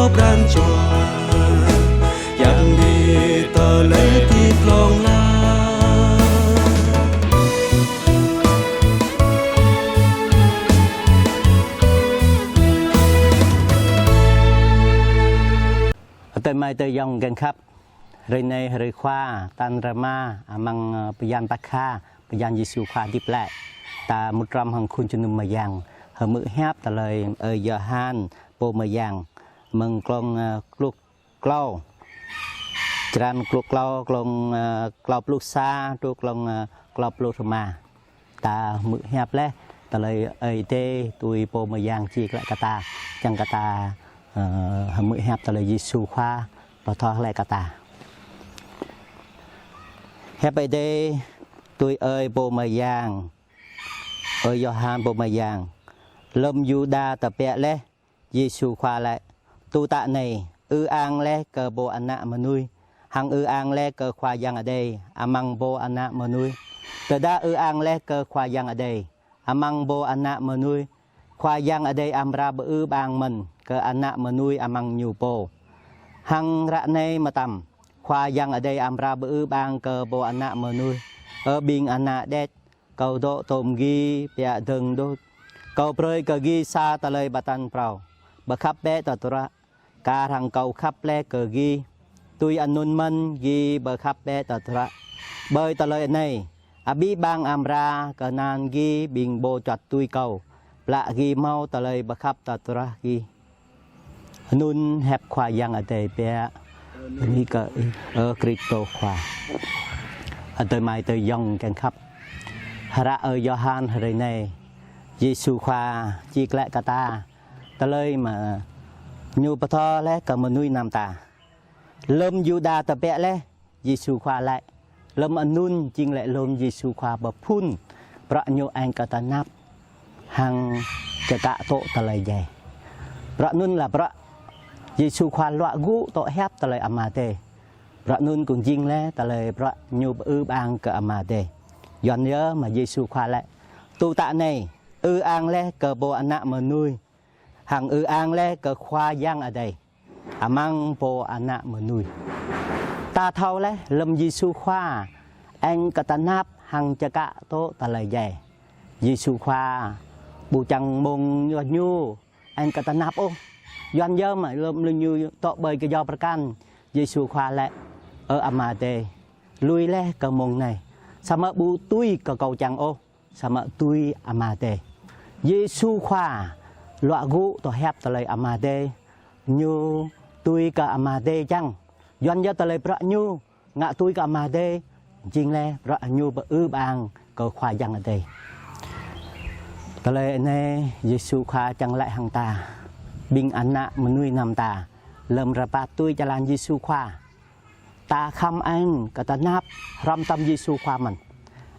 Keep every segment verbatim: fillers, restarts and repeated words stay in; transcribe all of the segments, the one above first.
Pran jua, yang di tơlơi hơdip hlŏng lar. Adơi amai adơi ayŏng kiăng khăp. Hrơi anai hrơi Khua, tal rơma amăng, ơ, bơyan Paskha, bơyan Yêsu Khua hơdip glaĭ. Ta mŭt hrŏm hăng khul jơnum mơyang, hmư̆ hiăp tơlơi ơi Yôhan pô mơyang, mơ̆ng klŏng, ơ, klŭk klâo. Črăn klŭk klâo, klŏng, ơ, klâo pluh sa, truh klŏng, ơ, klâo pluh rơma. Ta hmư̆ hiăp laih tơlơi Ơi Adai tui pô mơyang čih glaĭ kơ ta, čang kơ ta, ơ, hmư̆ hiăp tơlơi Yêsu Khua pơtô glaĭ kơ ta. Hiăp Ơi Adai tui ơi pô mơyang, ơi Yôhan pô mơyang. Lơ̆m Yuđa tơbiă laih, Yêsu Khua laĭ: Tŭ tă anai, ư ang laih kơ Pô Ană Mơnuih, hăng ư ang laih kơ Khua Yang Adai amăng pô ană mơnuih. Tơdah ư ang laih kơ Khua Yang Adai amăng pô ană mơnuih, Khua Yang Adai amra pơư pơang mơ̆n kơ ană mơnuih amăng ñu pô. Hăng ră anai mơtam, Khua Yang Adai amra pơư pơang kơ pô ană mơnuih. Ơ ƀing ană đĕč, Kâo dŏ tôm gih biă dơ̆ng đôč. Kâo brơi kơ gih sa tơlơi pơtă phrâo: pơkhăp bĕ tơdruă, kar hăng Kâo khăp laih kơ gih, tui anŭn mơ̆n gih pơkhăp bĕ tơdruă. Ƀơi tơlơi anai, abih bang amra kơnang gih ƀing pô juăt tui Kâo, plă gih hmâo tơlơi pơkhăp tơdruă gih. Anŭn hiăp Khua Yang Adai biă. Bơni kơ Ih, ơ Kristô Khua. Adơi amai adơi ayŏng kiăng khăp. Hră ơi Yôhan hrơi anai, Yêsu Khua čih glaĭ kơ ta tơlơi mơ̆ Ñu pơtô laih kơ mơnuih anăm ta. Lơ̆m Yuđa tơbiă laih, Yêsu Khua laĭ. Lơ̆m anŭn jing laĭ lơ̆m Yêsu Khua pơphun bruă Ñu eng kơ tơnap hăng čơkă tŏ tơlơi djai. Bruă anŭn lĕ bruă Yêsu Khua luă gŭ tŏ hiăp tơlơi Ama Adai. Bruă anŭn kơ jing laĭ tơlơi bruă Ñu pơư pơang kơ Ama Adai. Yua anŭn yơh mơ̆ Yêsu Khua laĭ: Tŭ tă anai, ư ang laih kơ Pô Ană Mơnuih, hăng ư ang laih kơ Khua Yang Adai amăng Pô Ană Mơnuih. Ta thâo laih lơ̆m Yêsu Khua eng kơ tơnap hăng čơkă tŏ tơlơi djai. Yêsu Khua ƀu čang mơ̆ng yua Ñu eng kơ tơnap ôh. Yua anŭn yơh mơ̆ lơ̆m, lơ̆m Ñu dŏ ƀơi kơyâo pơrơkal, Yêsu Khua laĭ: Ơ Ama Adai, lui laih kơ mơ̆ng anai, samơ̆ ƀu tui kơ Kâo čang ôh, samơ̆ tui Ama Adai. Yêsu Khua luă gŭ tŏ hiăp tơlơi Ama Adai, Ñu tui kơ Ama Adai čang. Yua anŭn yơh tơlơi bruă Ñu ngă tui kơ Ama Adai, jing laĭ bruă Ñu pơư pơang kơ Khua Yang Adai. Tơlơi anai Yêsu Khua čang laĭ hăng ta, ƀing ană mơnuih anăm ta, lơ̆m rơbat tui jơlan Yêsu Khua. Ta khŏm eng kơ tơnap hrŏm tom Yêsu Khua mơ̆n.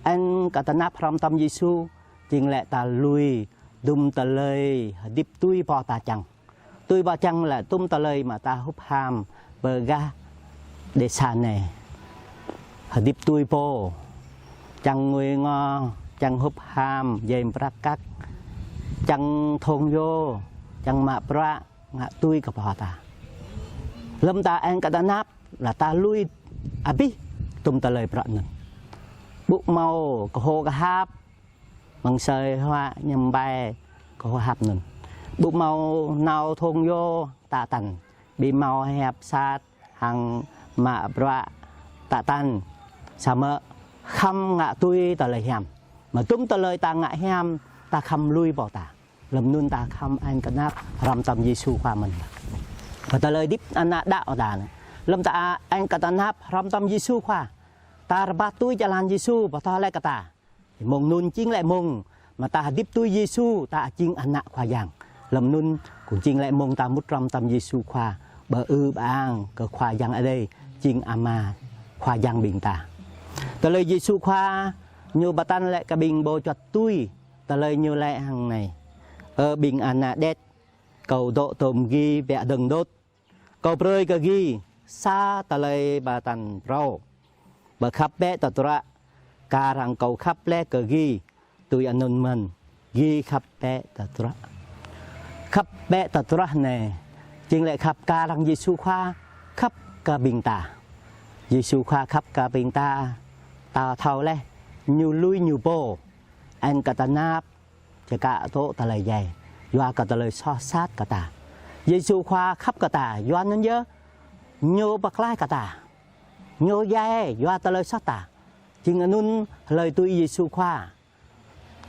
Eng kơ tơnap hrŏm tom Yêsu, jing laĭ ta lui dŭm tơlơi hơdip tui pô ta čang. Tui pô čang lĕ dŭm tơlơi mơ̆ ta hŭp ham pơ gah dêsa anai. Hơdip tui pô, čang ngui ngo, čang hŭp ham, djai prăk kăk, čang thong yô, čang mă bruă, ngă tui kơ pô ta. Lơ̆m ta eng kơ tơnap, lĕ ta lui abih dŭm tơlơi bruă anŭn. Ƀu hmâo kơhô kơhăp, mơ̆ng asơi huă ñăm ƀai kơhô kơhăp anŭn. Ƀu hmâo nao thong yô tă tăn, ƀu hmâo hiăp sat hăng mă bruă tă tăn, samơ̆ khŏm ngă tui tơlơi hiam. Mơ̆ dŭm tơlơi ta ngă hiam, ta khŏm lui pô ta. Lơ̆m anŭn ta khŏm eng kơ tơnap hrŏm tom Yêsu Khua mơ̆n. Kơ tơlơi hơdip ană đaŏ ta anai. Lơ̆m ta eng kơ tơnap hrŏm tom Yêsu Khua, ta rơbat tui jơlan Yêsu pơtô laĭ kơ ta. Mơ̆ng anŭn jing laĭ mơ̆ng mơ̆ ta hơdip tui Yêsu, ta jing ană Khua Yang. Lơ̆m anŭn kơ jing laĭ mơ̆ng ta mŭt hrŏm tom Yêsu Khua, pơư pơang kơ Khua Yang Adai, jing Ama Khua Yang ƀing ta. Tơlơi Yêsu Khua Ñu pơtă laĭ kơ ƀing pô juăt tui, tơlơi Ñu laĭ hăng anai: Ơ ƀing ană đĕč, Kâo dŏ tôm gih biă dơ̆ng đôč. Kâo brơi kơ gih sa tơlơi pơtă phrâo: pơkhăp bĕ tơdruă, kar hăng Kâo khăp laih kơ gih, tui anŭn mơ̆n gih khăp bĕ tơdruă. Khăp bĕ tơdruă anai Jing lĕ khăp kar hăng Yêsu Khua khăp kơ ƀing ta. Yêsu Khua khăp kơ ƀing ta, ta thâo laih, ñu lui ñu pô, añ kơ tơnap, čơkă tŏ tơlơi djai, yua kơ tơlơi soh sat kơ ta. Yêsu Khua khăp kơ ta, yua anŭn yơh, ñu pơklaih kơ ta. Ñu djai, yua tơlơi soh ta. Jing anŭn hlơi tui Yêsu Khua,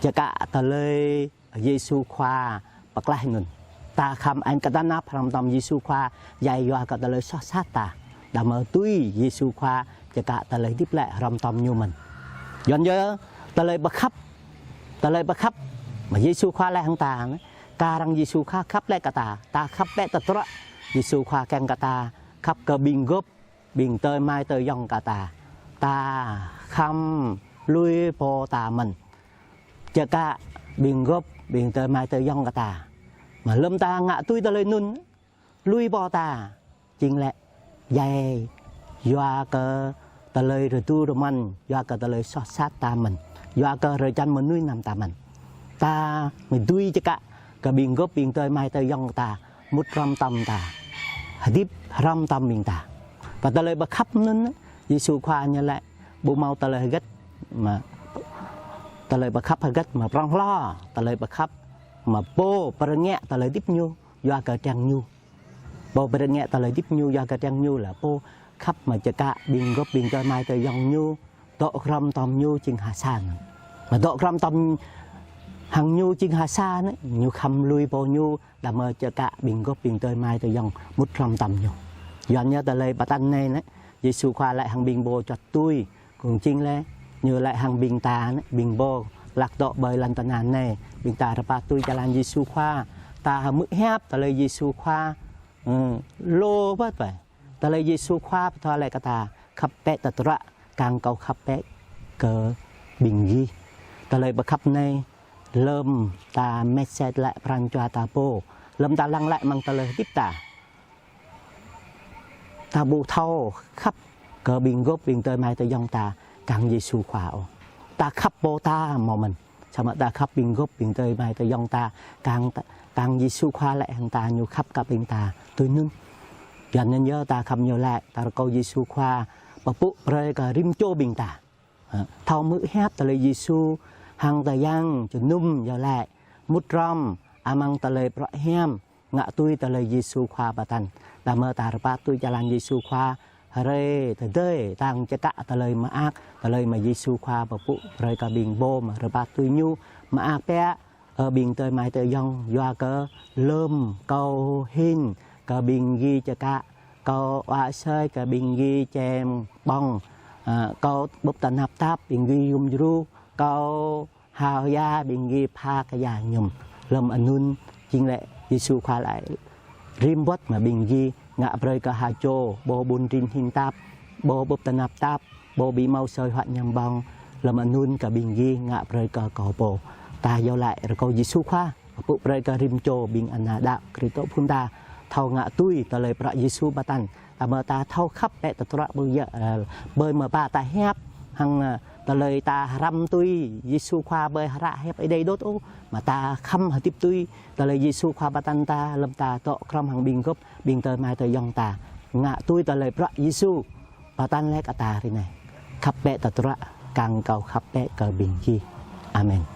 čơkă tơlơi Yêsu Khua pơklaih anŭn. Ta khăm añ kơ tơnap hrŏm tom Yêsu Khua, djai yua kơ tơlơi soh sat ta. Đah mơ̆ tui Yêsu Khua čơkă tơlơi hơdip lĕ hrŏm tom ñu mơ̆n. Yua anŭn yơh, tơlơi pơkhăp, tơlơi pơkhăp mơ̆ Yêsu Khua laĭ hăng ta, kar hăng Yêsu Khua khăp lĕ kơ ta, ta khăp bĕ tơdruă. Yêsu Khua kiăng kơ ta khăp kơ ƀing gŏp, ƀing adơi amai adơi ayŏng kơ ta. Ta khăm lui pô ta mơ̆n, čơkă ƀing gŏp, ƀing adơi amai adơi ayŏng kơ ta. Mơ̆ lơ̆m ta ngă tui tơlơi anŭn, lui pô ta, jing lĕ djai yua kơ tơlơi rơdu rơmăn, yua kơ tơlơi soh sat ta mơ̆n, yua kơ rơjăn mơnuih anăm ta mơ̆n. Ta mơ̆ dưi čơkă kơ ƀing gŏp, ƀing adơi amai adơi ayŏng ta mŭt hrŏm tom ta, hơdip hrŏm tom ƀing ta. Pơ tơlơi pơkhăp anŭn, Yêsu Khua ñu laĭ ƀu hmâo tơlơi hơget mơ̆, tơlơi pơkhăp hơget mơ̆ prŏng hloh, tơlơi pơkhăp mơ̆ pô pơrơngiă tơlơi hơdip ñu yua kơ triăng ñu. Pô pơrơngiă tơlơi hơdip ñu yua kơ triăng ñu lĕ pô khăp mơ̆ čơkă ƀing gŏp, ƀing adơi amai adơi ayŏng ñu dŏ hrŏm tom ñu jing ha sa. Mơ̆ dŏ hrŏm tom hăng ñu jing ha sa anŭn, ñu khăm lui pô ñu, đah mơ̆ čơkă ƀing gŏp, ƀing adơi amai adơi ayŏng mŭt hrŏm tom ñu. Yua anŭn yơh tơlơi pơtă anai anŭn, Yêsu Khua laĭ hăng ƀing pô čuăt tui, kơnơ̆ng jing lĕ ñu laĭ hăng ƀing ta anŭn, ƀing pô hlak dŏ ƀơi lŏn tơnah anai, ƀing ta rơpa tui jơlan Yêsu Khua, ta hmư̆ hiăp tơlơi Yêsu Khua, ơ, lu bơ̆t ƀai. Tơlơi Yêsu Khua pơtô laĭ kơ ta, khăp bĕ tơdruă, kar hăng kâo khăp bĕ kơ ƀing gih. Tơlơi pơkhăp anai, lơ̆m ta mĕt sĕt laĭ pran jua ta pô, lơ̆m ta lăng laĭ amăng tơlơi hơdip ta, ta ƀu thâo khăp kơ ƀing gŏp, ƀing adơi amai adơi ayŏng ta kar hăng Yêsu Khua ôh. Ta khăp pô ta hmâo mơ̆n. Samơ̆ ta khăp ƀing gŏp, ƀing adơi amai adơi ayŏng ta, kar hăng ta, kar hăng Yêsu Khua laĭ hăng ta, ñu khăp kơ ƀing ta tui anŭn. Yua anŭn yơh ta khăm ñu laĭ, ta rơkâo Yêsu Khua pơpŭ brơi kơ rĭm čô ƀing ta, ơ, thâo hmư̆ hiăp tơlơi Yêsu hăng tơyang jơnum yơh laĭ, mŭt hrŏm amăng tơlơi bruă hiam, ngă tui tơlơi Yêsu Khua pơtă. Đah mơ̆ ta rơpa tui jơlan Yêsu Khua, hrơi tơdơi ta čơkă tơlơi mơak, tơlơi mơ̆ Yêsu Khua pơpŭ brơi kơ ƀing pô mơ̆ rơpa tui ñu, mơak biă, ơ ƀing adơi amai adơi ayŏng, yua kơ lơ̆m kâo hing kơ ƀing gih čơkă, kâo wă asơi kơ ƀing gih čem ƀơ̆ng, ơ, kâo ƀuh tơnap tap ƀing gih yum djru, kâo hao ya ƀing gih pha kơ ya ñum. Lơ̆m anŭn jing lĕ Yêsu Khua laĭ rĭm wơ̆t mơ̆ ƀing gih ngă brơi kơ ha čô, pô ƀun rin hin tap, pô ƀuh tơnap tap, pô ƀu hmâo asơi huă ñăm ƀơ̆ng, lơ̆m anŭn kơ ƀing gih ngă brơi kơ kâo pô. Ta yơh laĭ rơkâo Yêsu Khua pơpŭ brơi kơ rĭm čô ƀing ană đăo Kristô phŭn ta thâo ngă tui tơlơi bruă Yêsu pơtă. Đah mơ̆ ta thâo khăp bĕ tơdruă ƀu djơ̆, ơ, ƀơi mơ̆ ba ta hiăp hăng, ơ, tơlơi ta hrăm tui Yêsu Khua ƀơi hră hiăp Ơi Adai đôč ôh, mơ̆ ta khăm hơdip tui tơlơi Yêsu Khua pơtă ta, lơ̆m ta dŏ hrŏm hăng ƀing gŏp, ƀing adơi amai adơi ayŏng ta ngă tui tơlơi bruă Yêsu pơtă laĭ kơ ta hrơi anai. Khăp bĕ tơdruă, kar hăng kâo khăp bĕ kơ ƀing gih. Amen.